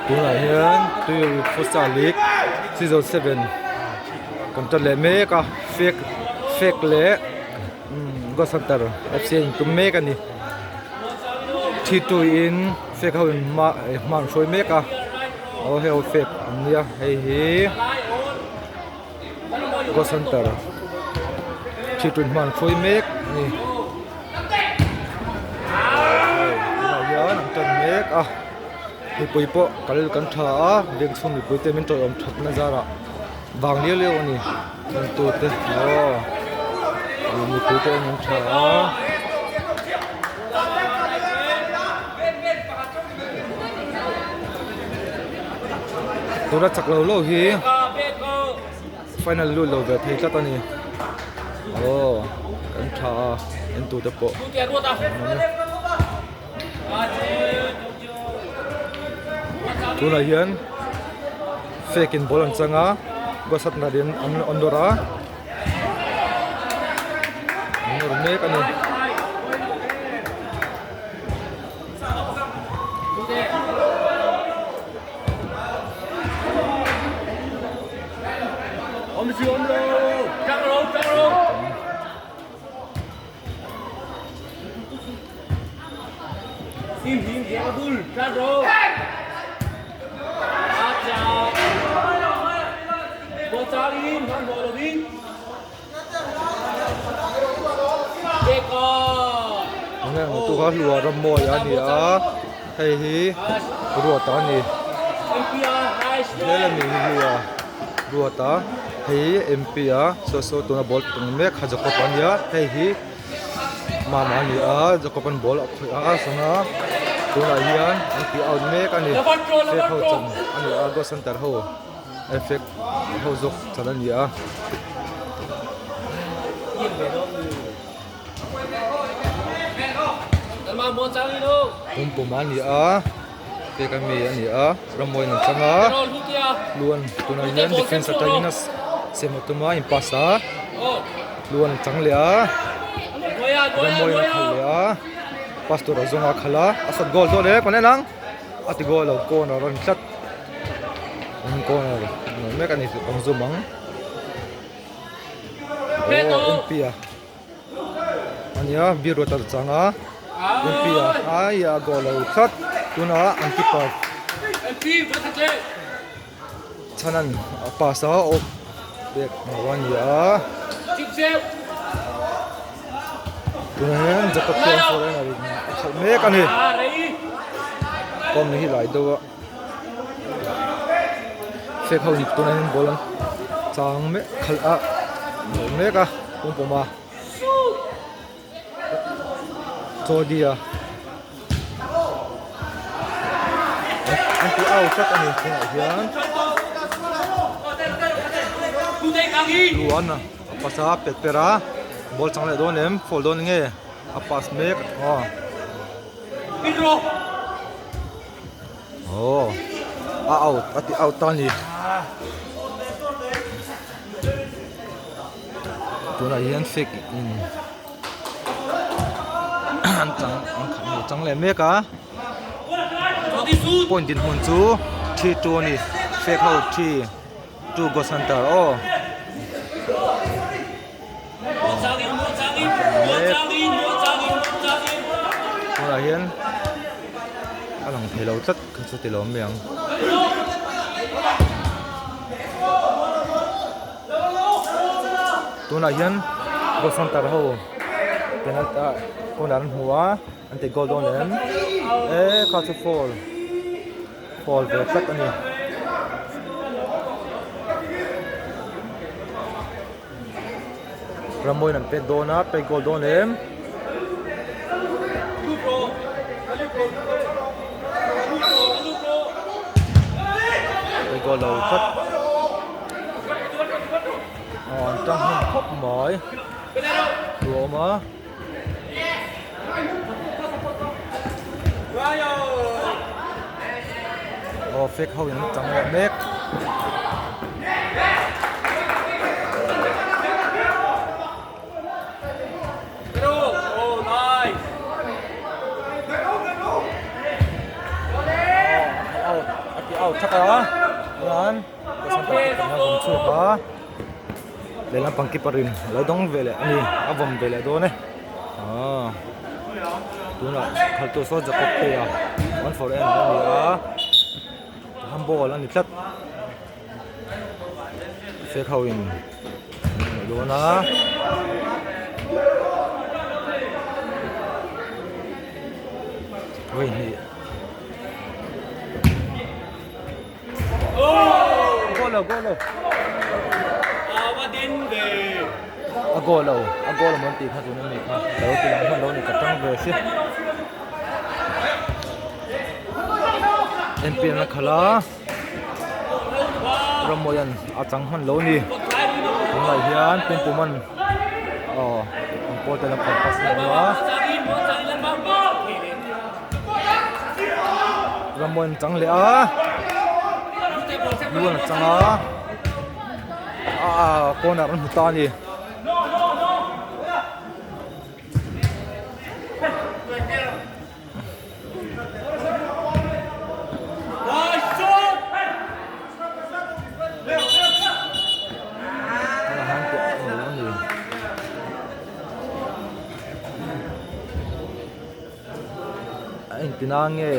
Tunah hian Tuiru Futsal League Season 7 kan tan leh mek a fake fake leh Gold Center FC a intum mek a ni. Thi in fake ho in hma hma an hruai mek a aw hei ho fake an nia hei hi Gold Center thi tu in hma an hruai mek a ni. Tunah hian an tan mek a mipui pawh kal kan tha a veng chhung mipui te min tawiawm thatna zarah vang liau liau a ni. Tute aw mipui te an tha a. Tuna chak lo lo hi final lut lo ve thei tlat a ni aw kan tha a en tute pawh tunah hian fake in ball an chang a gosat nat in an nawr a an nawr mek a ni. Enge tu kha hlua ram mawi a ni a hei hi ruat a ni helami hi hlua ruat a hei hi mp a saw saw tuna ball tum mek kha jacob a nia hei hi mama a ni a jacob an ball a khawih a sana tunah hian an ti out mek a ni fake ho chan a ni a goal center ho effect ho zawk chan a ni a. Pumpum a ni a pek a mi a ni a rammawi an chang a luan tunah hian defence atangin a sem a tum a in pass a luan an chang leh a rammawi an khalh leh a pass tur a zawng a khalh a a sawt goal dawn e kawn en ang a ti goal lo corner a rawn tlat corner mek a ni kan zoom ang aw mp a. Ania beer water chang a mp a ai a goal lo tlat tunah an keeper chhanan a pass a aw pek lo a ni a tunah hian Jacob chuan foreigner in a khalh mek a ni kawng hi lai deuh a fake ho in tunah hian ball an chang mek khalh a mek a. Pawm a Cody a an ti out tlat a ni tunah hian Luan a pass a pet per a ball chang leh dawn em foul dawn nge a pass mek aw aw a out a ti out ta a ni. Tunah hian fake in an chang an chang leh mek a point dinhmun chu 3-2 a ni fake ho 3-2 goal center aw. Tunah hian a lang thei lo tlat kha chu ti lo mai ang. Tunah hian goal center ho penalty ah corner an hmu a an ti goal dawn em e kha chu foul foul ve tlat a ni. Rammawiin an pet dawn a pet goal dawn em. Pet goal lo tlat. Aw an tang hnem khawp mai. Tu a awm a. Aw fake ho in chang leh mek. Aw out. out thak a chuan a vawm chhuak a lehlam pang keeper in a lo dawng ve leh a ni a vawm ve leh dawn e aaa tunah khaltu saw Jacob phei a one for en a ni a handball a ni tlat fek ho in an nei dawn a. Vawi hnih. Goal lo, goal lo. A goal lo, a goal mawn tih kha tuna mi kha lo ti lang hman lo ni ka tang ve si. Enpian a khalh a, Rammawia'n a chang hman lo ni. Tunah hian Pumpuman aw an pawl te lampang pass a awm a. Rammawia'n a chang leh a, Luan a chang a, ah corner an hmu ta a ni. A engtin a nge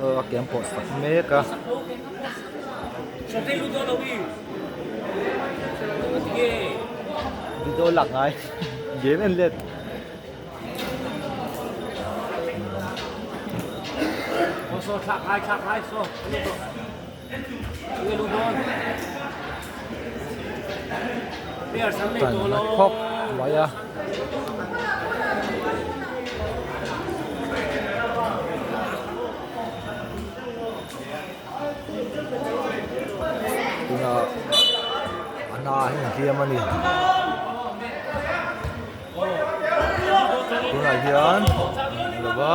a ke an pawh sak mek a. Video lak ngai game en let. Tan a khawp mai a. Tunah a hna hi an hliam a ni. Tunah hian lo va.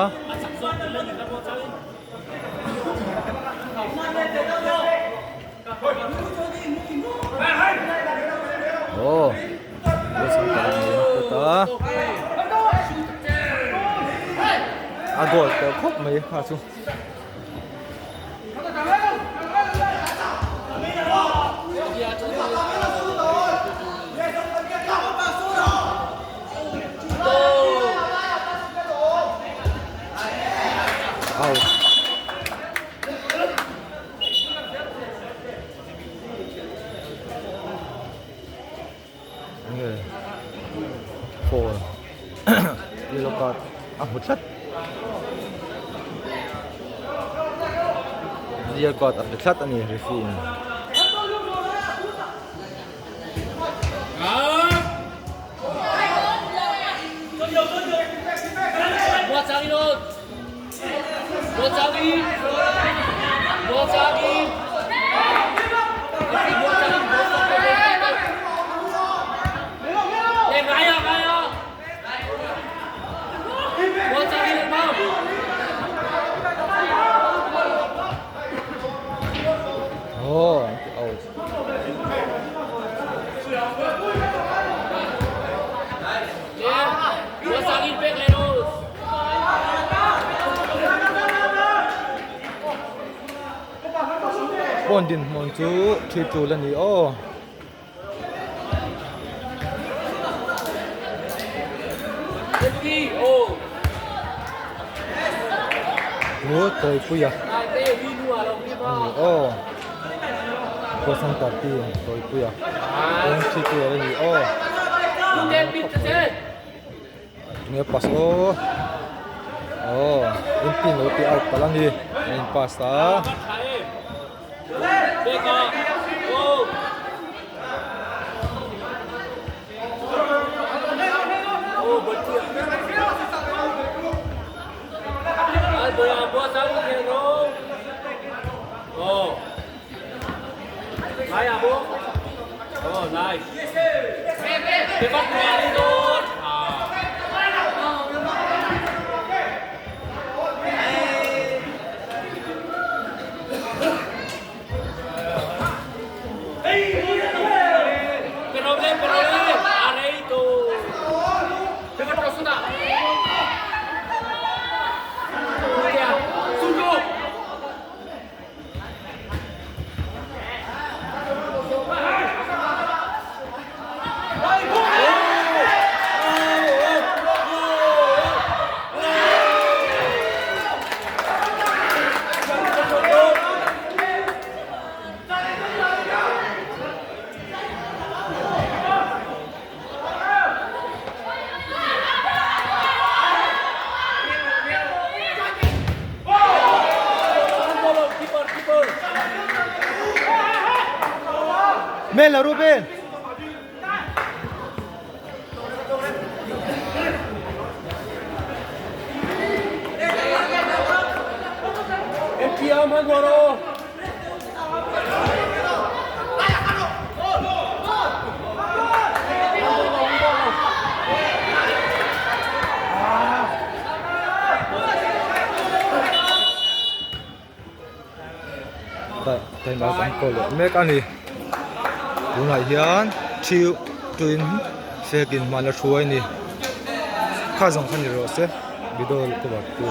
Aw a goal teuh khawp mai kha chu. Out. Nge foul yellow card a hmu tlat yellow card a hmu tlat a ni referee in. Aw an ti out. Pawn dinhmun chu thi tul a ni aw. Chu Tawipuia a ni aw. Center team Tawipuia pawn thi tul a ni aw. Tunge pass aw aw in lo ti out palh a ni a in pass a. Men la Ruben. Time out an call leh mek a ni tunah hian thiu tuin flag in hman a hruai a ni kha zawng kha ni rawh se video cover tu.